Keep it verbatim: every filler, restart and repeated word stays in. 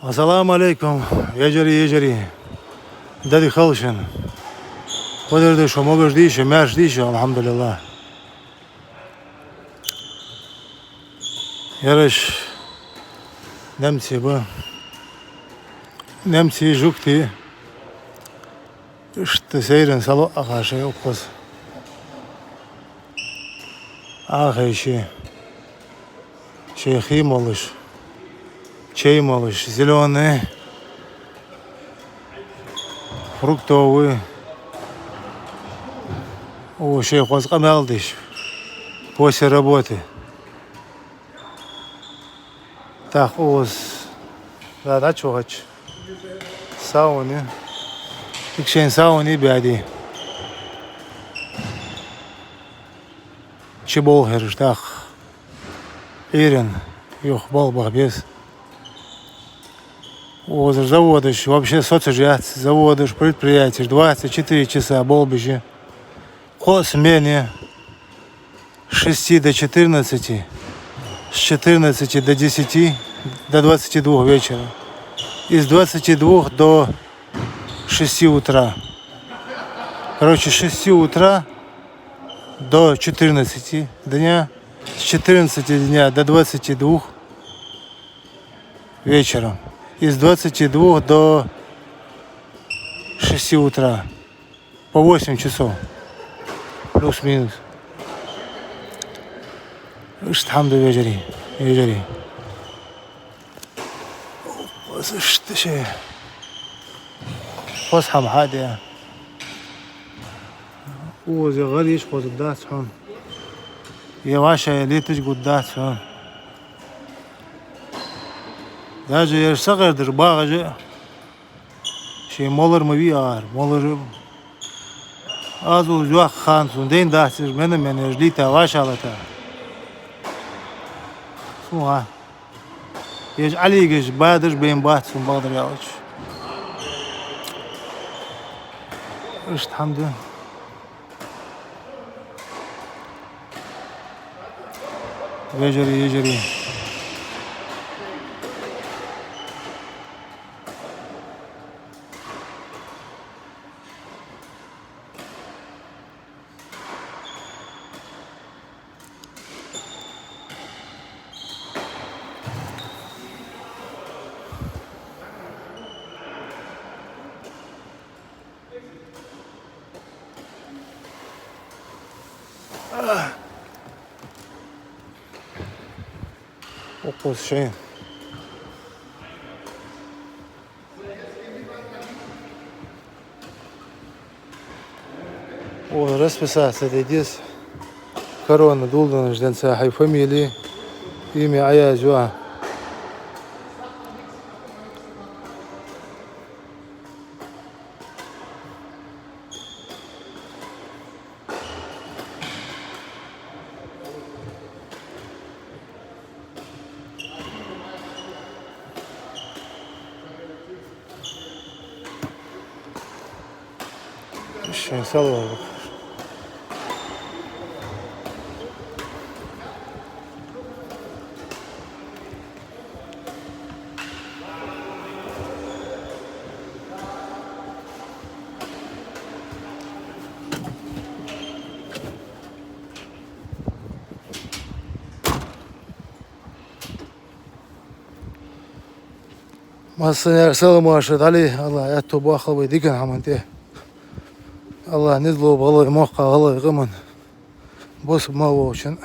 Ассаламу Ӏалайкум, вежарий, йижарий. Деррига хала шун. Кхо дердаш шо могаш дий шо, маьрша дий шо, алхьамдулиллахӀ. Ераш немций ба. Немций, жугтий. Иштта сайран сало ахашай укхаза. Ахай ши. Ши хий молаш. Чай молаш. Зелёный. Фруктовый. О, ши хоза къамаьл деш. После работы. ТӀаккха укхаза да дӀачу вахача. Сауна. Икшен сауна баьди. Чи болх ераш тӀаккха. Ӏуйран юха болх баха беза. Укхаза заводаш вообще соцаш яц. Заводаш, предприятеш двадцать четыре часа болх беш я. Кхо смена. С шести до четырнадцати, с четырнадцати до десяти, до двадцати двух вечера. И с двадцати двух до шести утра. Короче, с шести утра до четырнадцати дня, с четырнадцати дня до двадцати двух вечера. И с двадцати двух до шести утра. По восемь часов. Плюс-минус. Иштта хӀама да, вежарий, йижарий. Иштта ши. Хоза хӀама хьаде. Укхаза гӀар йиш хоза дац хьона. Е вӀашагӀъелийташ гуш дац хьона. Даже ераш сагӀар дар багӀаш а. Ший молар ма вий ара, молар. Аз укхаза йоаккха хана сона дайна дац ераш мена-мена, ераш лийта, вӀашагӀлата. Сона. Ераш Ӏалигаш бадаш бейн бац сона, бакъдар аьлча. Иштта хӀама да. Вежарий, йижарий. Укхаза ши. О, расписаться де деза. Корона дулданаш денз хьай фамили, имя Ӏаязъю. Шин салон. Массане а салам-моаршал дӀале, АллахӀа аьттув боаккхалба вай дикан хӀаман тӀа. АллахӀа низ лулба гӀалгӀай мехка, гӀалгӀай къаман. Бусалба мел волчун.